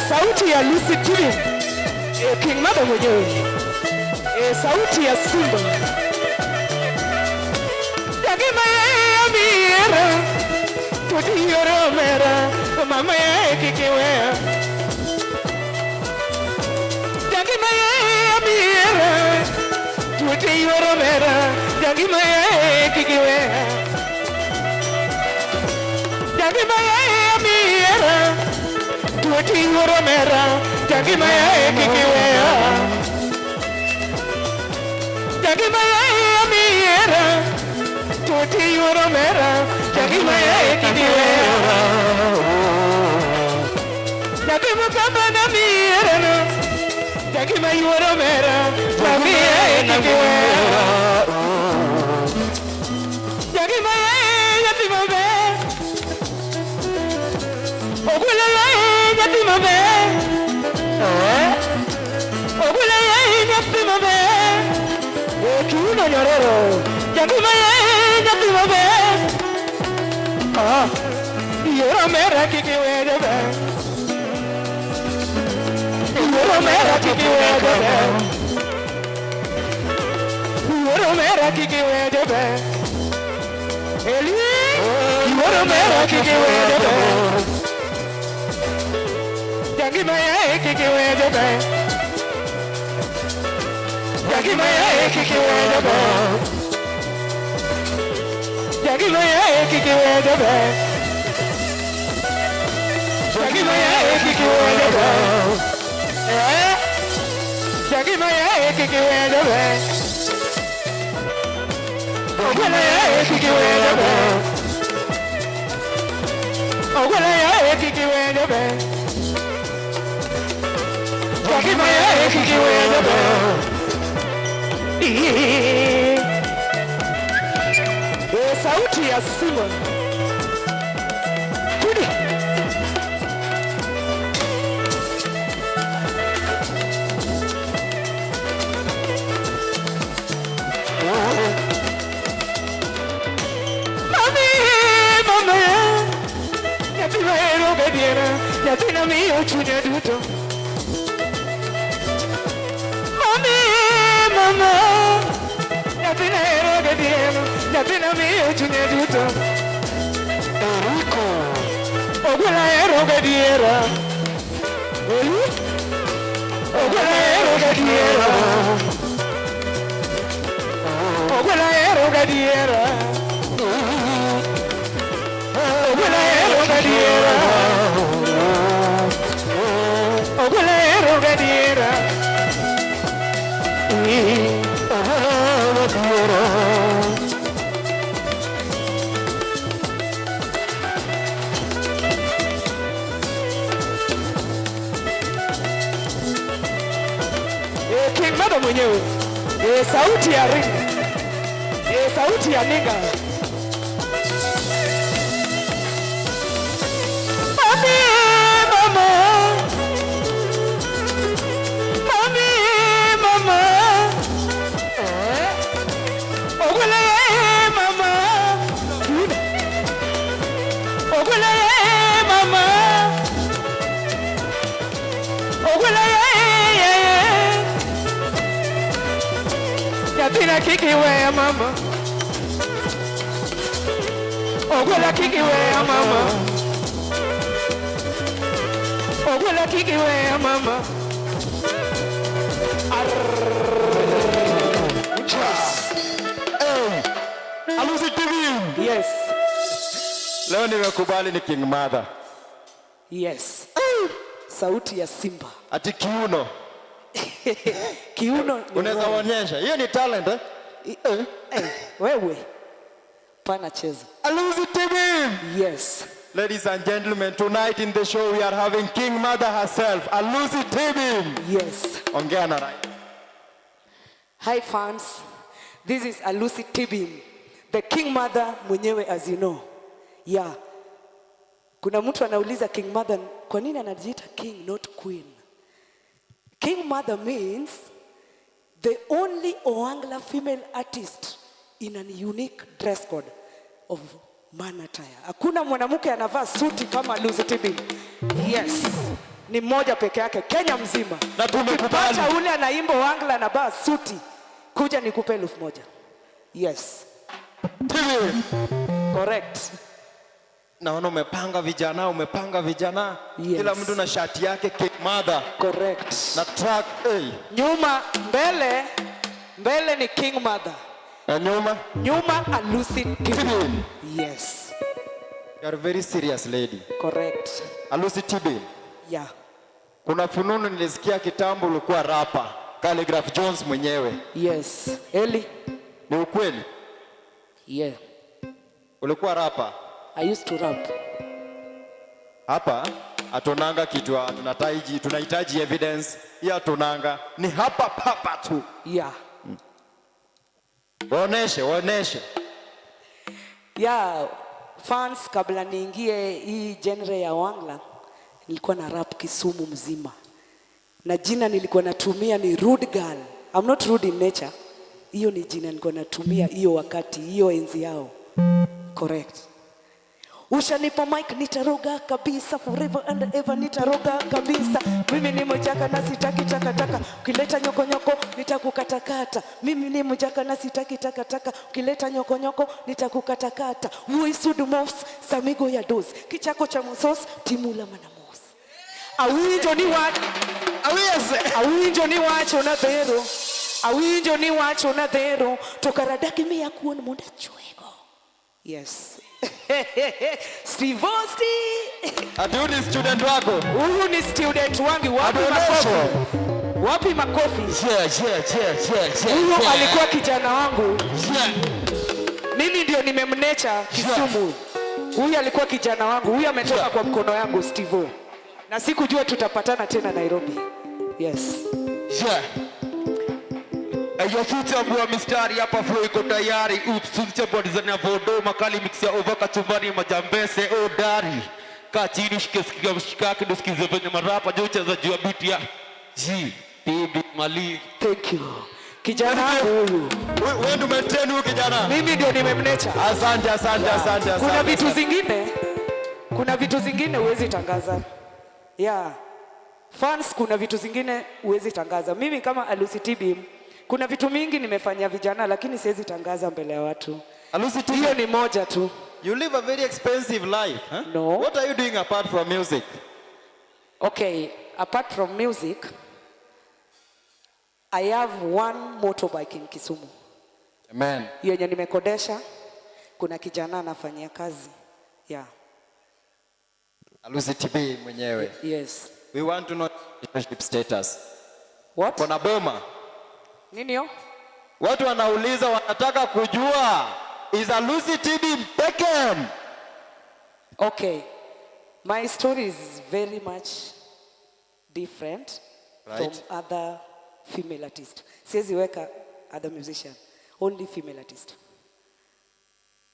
Sauti ya Lucy TV, King Mother mwenyewe, sauti ya Simba. Jagima ya mira, tutiyoro mera, mama ya kikiwea. Jagima ya mira, tutiyoro mera, jagima ya kikiwea. Jagima ya mira, tutiyoro mera, jagima ya kikiwea. Jagima ya mira, tutiyoro mera, jagima ya kikiwea. Jagima kama na mira, jagima yoro mera, jagima ya kikiwea. Jagima ya timame, ogula ya timame, ogula ya timame, kiuno nyororo, jagima ya timame, ah, yoro mera kikiwea jabe, yoro mera kikiwea jabe, yoro mera kikiwea jabe. Eli, yoro mera kikiwea jabe, jagima ya kikiwea jabe, jagima ya kikiwea jabe, jagima ya kikiwea jabe, jagima ya kikiwea jabe, jagima ya kikiwea jabe. Ogula ya kikiwea jabe, ogula ya kikiwea jabe, jagima ya kikiwea jabe. Sauti ya Simba. Kudi. Mami, mama, nyathi mahero gadiera, nyathina miyo chunya duto. Mami, mama, nyathina hero gadiera, nyathina miyo chunya duto. Eriko, ogwela hero gadiera, Eli, ogwela hero gadiera, ogwela hero gadiera. gadiera. Ogwelo hero gadiera. Ogwelo gadiera. King Mother mwenyewe. Sauti ya ring. Sauti ya ninga. Mami, mama. Mami, mama. Ogwele, mama. Ogwele, mama. Ogwele, nyathina kik iweya mama. Ogwela kik iweya mama. Ogwela kik iweya mama. Hey, Alusi TV. Yes. Leo nimekubali ni King Mother. Yes. Sauti ya Simba. Ati kiuno. Kiuno ni Unaweza onyesha. Hiyo ni talent eh? Wewe. Pana cheza. Alusi TV. Yes. Ladies and gentlemen, tonight in the show we are having King Mother herself, Alusi TV. Yes. Ongea na right. Hi fans. This is Alusi Tibim, the King Mother mwenyewe as you know. Yeah. Kuna mtu anauliza King Mother kwa nini anajiita king not queen? King Mother means the only Oangla female artist in a unique dress code of man attire. Hakuna mwanamke anavaa suti kama Alusi Tibim. Yes. Ni mmoja peke yake Kenya mzima. Na tumekubali. Ukipata ule anaimba Oangla anavaa suti, kuja nikupe 1000. Yes. Tibim. Correct. Naona umepanga vijana, umepanga vijana. Yes. Kila mtu na shati yake King Mother. Correct. Na track hey. Nyuma mbele, mbele ni King Mother. Na nyuma Nyuma Alusi Tibim. Tibim. Yes. You are a very serious lady. Correct. Alusi Tibim. Yeah. Kuna fununu nilisikia kitambo ulikuwa rapper, Khaligraph Jones mwenyewe. Yes. Eli. Ni ukweli? Yeah. Ulikuwa rapper? I used to rap. Hapa hatunanga kitu, tunahitaji evidence. Hii hatunanga. Ni hapa papa tu. Yeah. Waoneshe, waoneshe. Yeah, fans, kabla niingie hii genre ya Wangla, nilikuwa na rap Kisumu mzima. Na jina nilikuwa natumia ni Rude Girl. I'm not rude in nature. Hiyo ni jina nilikuwa natumia hiyo wakati, hiyo enzi yao. Correct. Ushanipa mic nitaroga kabisa, forever and ever nitaroga kabisa. Mimi ni mjaka na sitaki takataka, ukileta nyoko nyoko nitakukatakata. Mimi ni mjaka na sitaki takataka, ukileta nyoko nyoko nitakukatakata. Uisudu mos samigo ya dos, kichako cha msos timula manamos. Awinjo ni wacho, awinjo ni wacho na dhero, awinjo ni wacho na dhero, to karadaki miya kuon mondo achwego. Yes. Steve Osti. Ati huyu ni student wako? Huyu ni student wangu. Wapi Adonesho. makofi? Wapi makofi? Yeah. Huyu yeah. alikuwa kijana wangu. Yeah. Mimi ndio nimemnecha Kisumu. Huyu alikuwa kijana wangu. Huyu ametoka Yeah. kwa mkono yangu Steve. Na sikujua tutapatana tena Nairobi. Yes. Yeah. Eyo fuchambua mistari hapa flow iko tayari. Oops, tulichambua design ya vodo makali mix ya over kachumbari majambese odari. Kaa chini shike sikia mshikaki ndio sikize venye marapa juu cheza juu ya beat ya G T B Mali. Thank you. Kijana wangu huyu. Wewe ndio umetrain huyu kijana. Mimi ndio nimemnecha. Asante, asante, asante, asante. Kuna vitu zingine, kuna vitu zingine huwezi tangaza. Yeah. Fans, kuna vitu zingine huwezi tangaza. Mimi kama Alusi Tibim, kuna vitu mingi nimefanyia vijana lakini siwezi tangaza mbele ya watu. Alusi Tibim. Hiyo ni moja tu. You live a very expensive life, huh? No. What are you doing apart from music? Okay, apart from music, I have one motorbike in Kisumu. Amen. Yenye nimekodesha, kuna kijana anafanyia kazi. Yeah. Alusi TB mwenyewe. Yes. We want to know relationship status. What? Kuna boma. Nini hiyo? Watu wanauliza, wanataka kujua, is Alusi TB taken? Okay. My story is very much different from other female artists. Siwezi weka other musician, only female artist.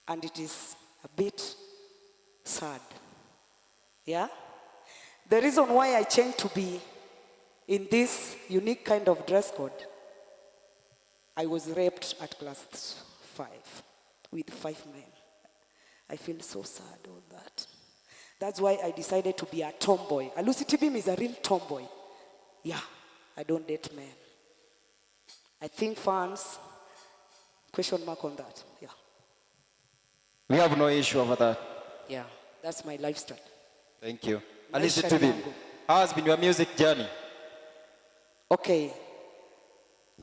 And it is a bit sad. Yeah? The reason why I changed to be in this unique kind of dress code, I was raped at class 5 with 5 men. I feel so sad on that. That's why I decided to be a tomboy. Alusi Tibim is a real tomboy. Yeah, I don't date men. I think fans, question mark on that. Yeah. We have no issue over that. Yeah, that's my lifestyle. Thank you. Alusi Maisha Tibim, yangu. How has been your music journey? Okay.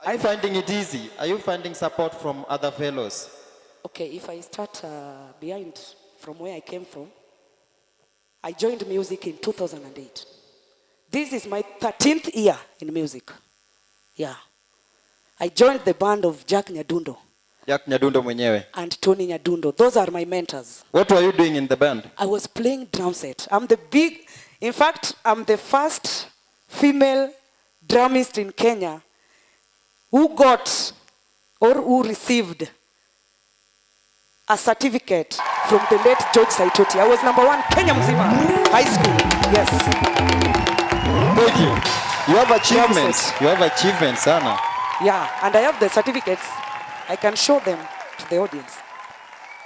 Are you finding it easy? Are you finding support from other fellows? Okay, if I start behind from where I came from, I joined music in 2008. This is my 13th year in music. Yeah. I joined the band of Jack Nyadundo Jack Nyadundo mwenyewe. And Tony Nyadundo. Those are my mentors. What were you doing in the band? I was playing drum set. I'm the big, in fact, I'm the first female drummist in Kenya who got or who received a certificate from the late George Saitoti. I was number 1 Kenya mzima high school. Yes. Thank you. You have achievements. Drum set. You have achievements, sana. Yeah, and I have the certificates. I can show them to the audience.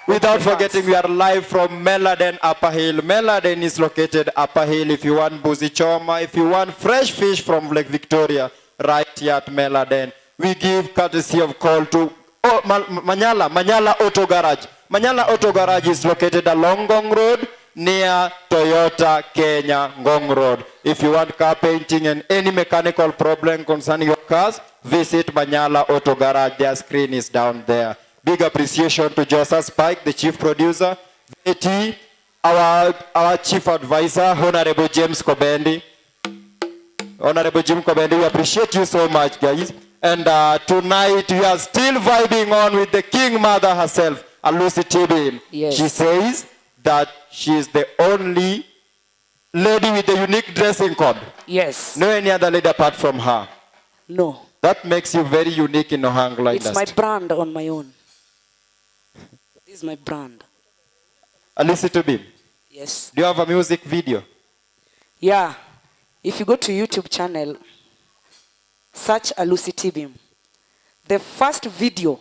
Without The fans. Forgetting, we are live from Meladen Upper Hill. Meladen is located Upper Hill. If you want mbuzi choma, if you want fresh fish from Lake Victoria, right here at Meladen. We give courtesy of call to Manyala Auto Garage. Manyala Auto Garage is located along Ngong Road near Toyota Kenya Ngong Road. If you want car painting and any mechanical problem concerning your cars, visit Manyala Auto Garage. Their screen is down there. Big appreciation to Joseph Spike, the chief producer, Betty, our chief advisor, Honorable James Kobendi. Honorable Jim Kobendi, we appreciate you so much, guys. And tonight we are still vibing on with the King Mother herself, Alusi Tibim. Yes. She says that she is the only lady with a unique dressing code. Yes. No any other lady apart from her. No. That makes you very unique in Ohangla It's my industry. brand on my own. This is my brand. Alusi Tibim, Yes. do you have a music video? Yeah. If you go to YouTube channel, search Alusi Tibim. The first video,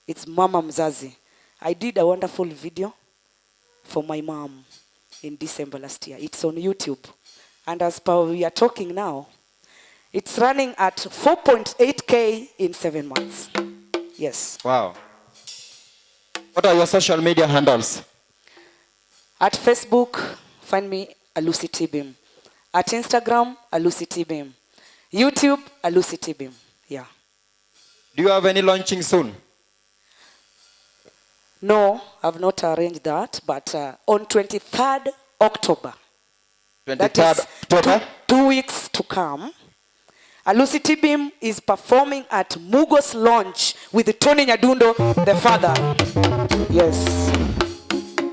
it's Mama Mzazi. I did a wonderful video for my mom in December last year. It's on YouTube. And as per we are talking now, it's running at 4.8K in 7 months. Yes. Wow. What are your social media handles? At Facebook, find me Alusi Tibim. At Instagram, Alusi Tibim. YouTube, Alusi Tibim. Yeah. Do you have any launching soon? No, I've not arranged that, but on 23rd October, that 23rd is October? 2 weeks to come, Alusi Tibim is performing at Mugos Lounge with Tony Nyadundo, the father. Yes.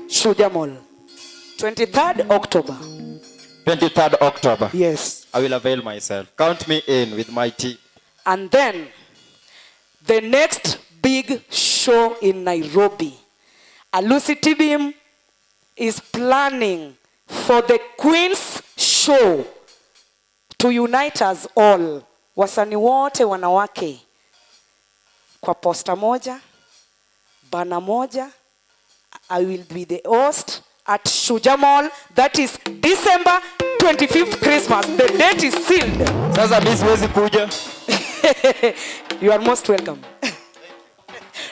Shuja Mall. 23rd October. 23rd October. Yes. I will avail myself. Count me in with my tea. And then, the next big show in Nairobi, Alusi Tibim is planning for the Queen's Show to unite us all. Wasanii wote wanawake kwa posta moja, banner moja. I will be the host at Shuja Mall. That is December 25th, Christmas. The date is sealed. Sasa mimi siwezi kuja. You are most welcome.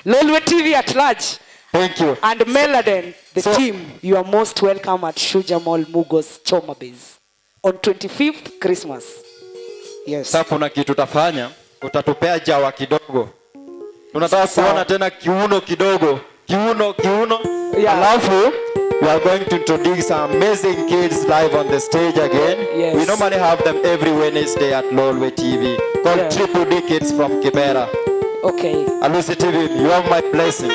Lolwe TV at large. Thank you. And Meladen, the team, you are most welcome at Shuja Mall, Mugos, Choma Base on 25th Christmas. Yes. Sasa kuna kitu utafanya, utatupea jawa kidogo. Tunataka Sawa. Kuona tena kiuno kidogo. Kiuno, kiuno. Yeah. Alafu We are going to introduce some amazing kids live on the stage again. Yes. We normally have them every Wednesday at Lolwe TV, called Triple D Kids from Kibera. Okay. Alusi TV, you have my blessing.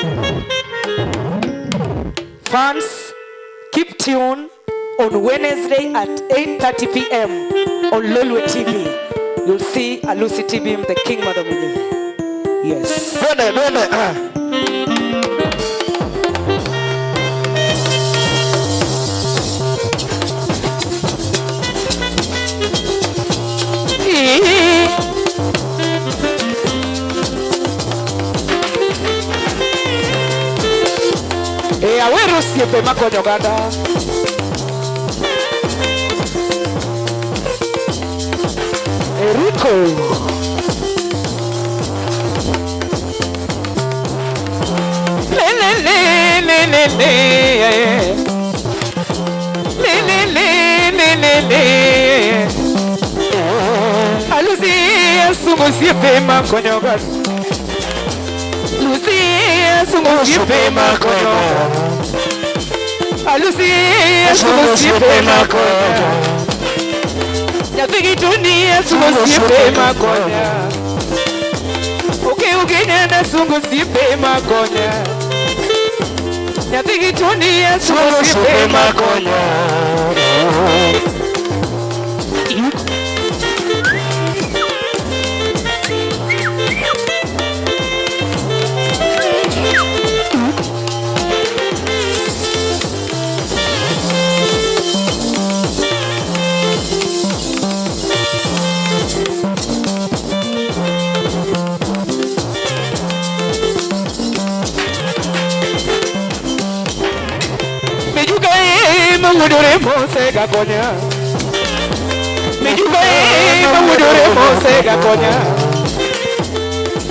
Fans, keep tuned on Wednesday at 8:30 p.m. on Lolwe TV. You'll see Alusi Tibim, the King Mother mwenyewe. Yes. Twende, twende. Ah. Eh, awero osiepe makonyo oganda. Eriko. Le le le le le le. Le le le le le le. Alusi asungo osiepe makonyo oganda. Lucy asungo osiepe makonyo. Alusi asungo osiepe makonyo. Nyathigi tuni asungo osiepe makonya. Oke ugenya na sungo osiepe makonya. Nyathigi tuni asungo osiepe makonya. Mawudore mose gakonya. Mijuka e mawudore mose gakonya.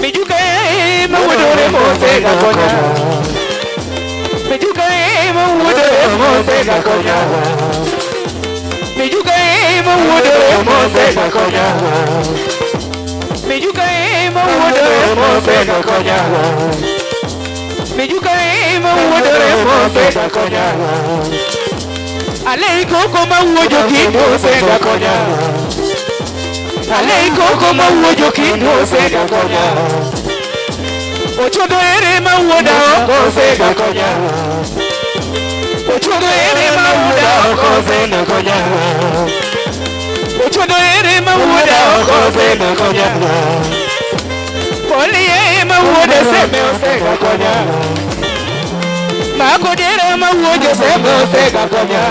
Mijuka e mawudore mose gakonya. Mijuka e mawudore mose gakonya. Mijuka e mawudore mose gakonya. Mijuka e mawudore mose gakonya. Mijuka e mawudore mose gakonya. Alei koko mawuojo kindo sega konya. Alei koko mawuojo kindo sega konya. Ochodo ere mawuoda oko sega konya. Ochodo ere mawuoda oko sega konya. Ochodo ere mawuoda oko sega konya. Poli e mawuoda seme osega konya. Makodera mawuojo seme osega konya.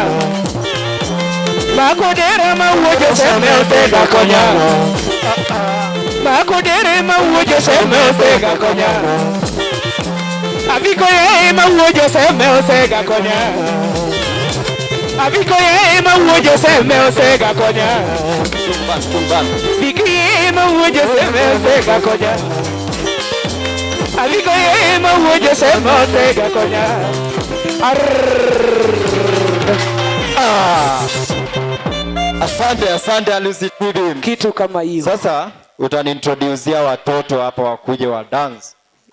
Makodera mawuojo seme osega konya. Makodere mawuojo seme osega konya. Abiko ye mawuojo seme osega konya. Abiko ye mawuojo seme osega konya. Tumban, tumban. Biki ye mawuojo seme osega konya. Abiko ye mawuojo seme osega konya. Ah. Asante, asante Alusi Tibim. Kitu kama hiyo. Sasa utanintroducea watoto hapa wakuje wa dance.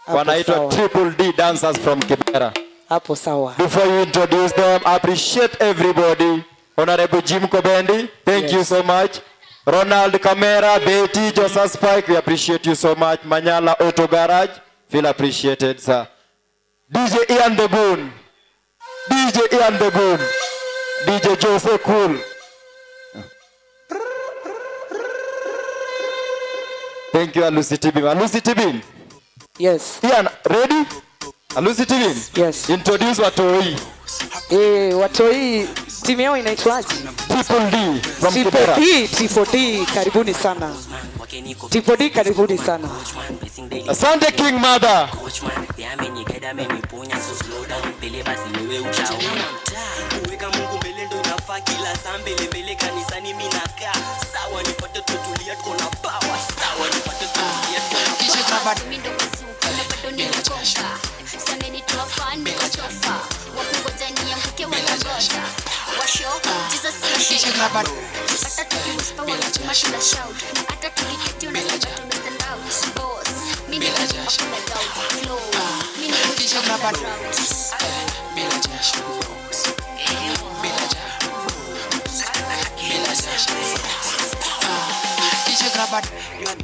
Wanaitwa Triple D dancers from Kibera. Hapo sawa. Before you introduce them, appreciate everybody. Honorable Jim Kobendi, thank you so much. Ronald Kamera, Betty, Joseph Spike, we appreciate you so much. Manyala Auto Garage, feel appreciated, sir. DJ Ian the Goon. DJ Ian the Goon. DJ Jose Cool. Thank you, Alusi Tibim. Alusi Tibim. Yes. Ian, ready? Alusi Tibim. Yes. Introduce watoi. Watoi, timu yao inaitwaje? Triple D from Kibera. Triple D, Triple D, karibuni sana. Triple D, karibuni sana. Asante King Mother.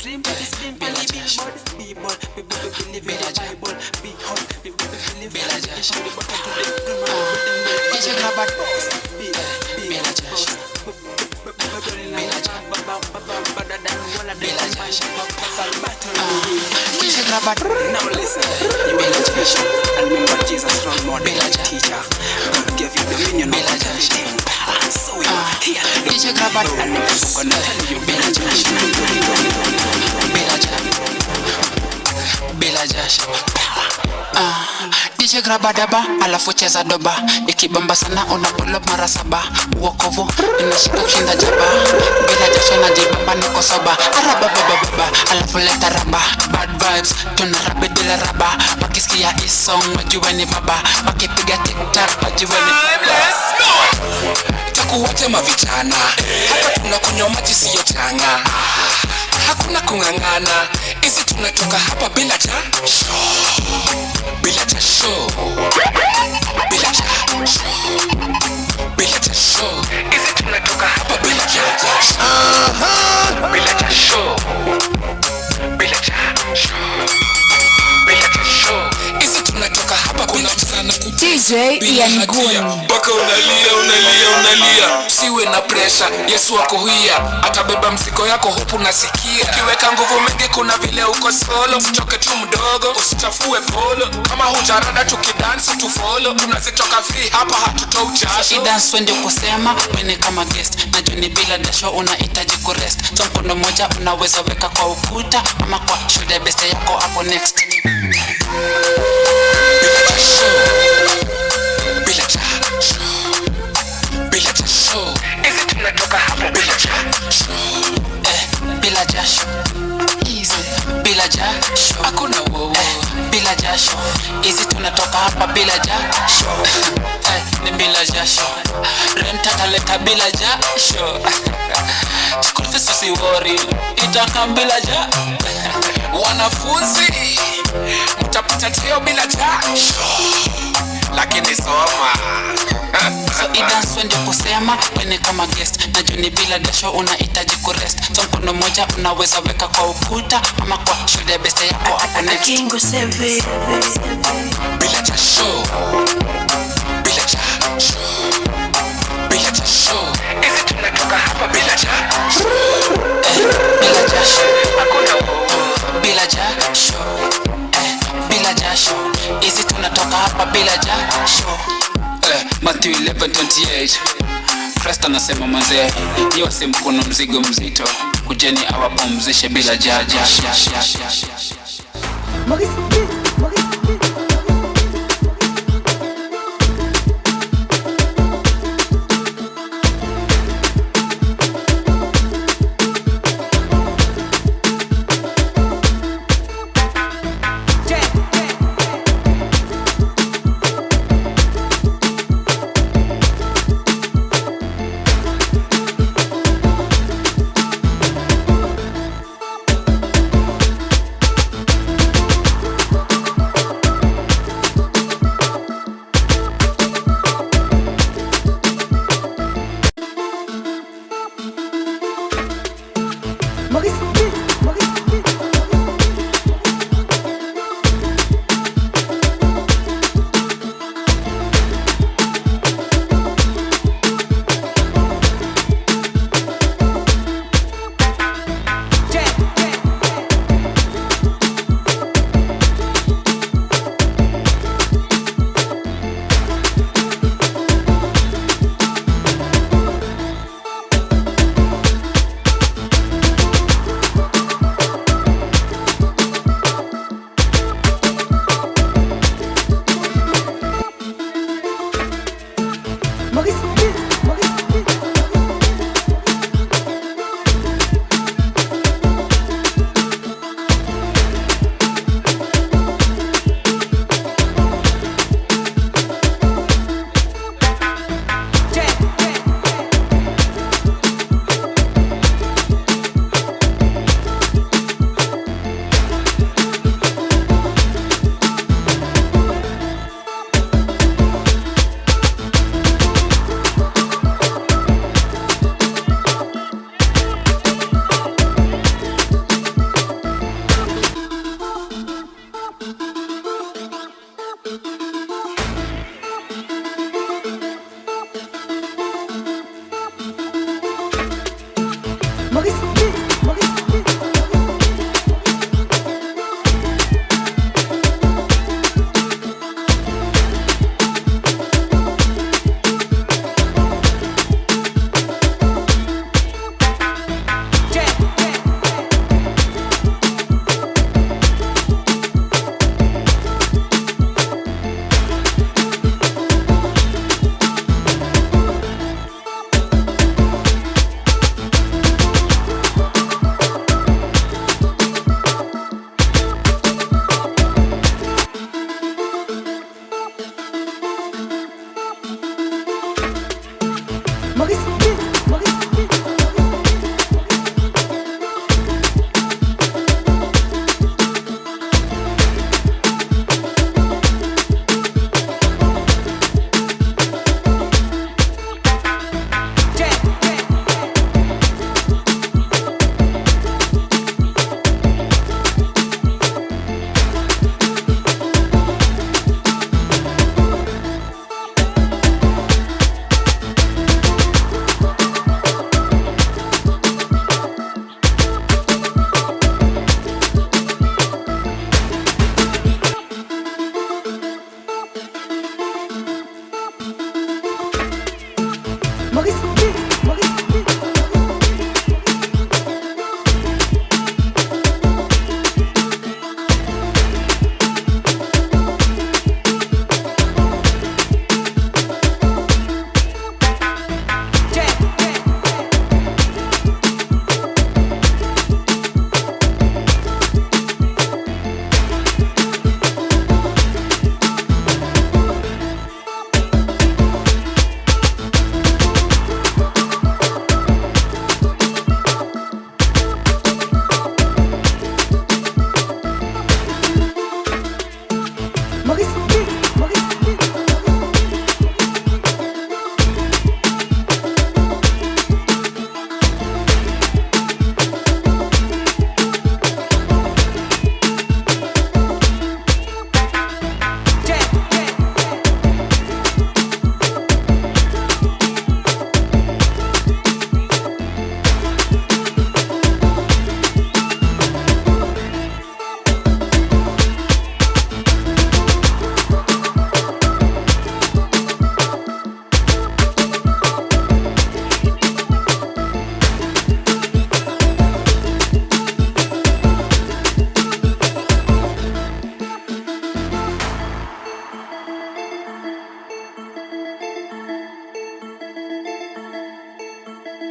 Dream is being Bila jasho. Be bold, be bold, believe in Bila the jasho. Bible. Be hot, be bold, believe in Bila the jasho. From the bottom to the ground. DJ Grabat. Be, be, Bila jasho. Bila jasho. Bila jasho. DJ Grabat. Now listen, you are the vision and remember Jesus role model Bila and jasho. teacher. God gave you dominion Bila over jasho. everything. And so you are here. DJ Grabat. And I'm gonna tell you. Bila jasho. Bila jasho. Bila jasho. Ah, DJ grabadaba alafu cheza doba ikibamba sana una pull up mara saba uokovu inashika kushinda jaba bila jasho najibamba niko soba arababababa alafu leta raba bad vibes tuna rabi bila raba wakisikia hii song wajue ni baba wakipiga tiktak wajue ni Takuwate mavijana hapa tunakunywa maji siyo changa, hakuna kung'ang'ana, hizi tunatoka hapa bila cha bila cha show, bila cha show, bila cha show, hizi tunatoka hapa bila cha bila cha show, bila cha show, bila cha show, hizi tunatoka hapa bila sana DJ bila Ian hatia. Guni. Mpaka unalia unalia unalia, usiwe na presha, Yesu ako hia, atabeba mzigo yako huku nasikia. Ukiweka nguvu mingi, kuna vile uko solo, usichoke tu mdogo, usichafue polo. Kama hujarada tukidansi tufolo, tunazitoka free hapa, hatutoi jasho. Idance wende kusema wene kama guest na juni bila dasho unahitaji kurest so mkono moja unaweza weka kwa ukuta ama kwa shoulder best yako hapo next. Bila jasho, bila jasho, bila jasho, hizi tunatoka hapa bila jasho. Eh, bila jasho easy bila jasho Hakuna wowo. Eh, bila jasho hizi tunatoka hapa bila jasho eh, ni bila jasho rent ataleta bila jasho school fees usiworry itaka bila jasho. Wanafunzi mtapata cheo bila jasho, lakini soma. So idance wende kusema wene kama guest na juni bila dasho unahitaji kurest so mkono moja unaweza weka kwa ukuta ama kwa shoulder best yako hapo next. Kingo Seven. Bila jasho, bila jasho, bila jasho, hizi tunatoka hapa bila jasho. Bila jasho. Hakuna wowo. Bila jasho eh, bila jasho hizi tunatoka hapa bila jasho eh, Matthew 11:28 Kristo anasema mazee yose mkono mzigo mzito kujeni awapumzishe bila jaja. DJ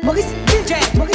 Maurice DJ, Maurice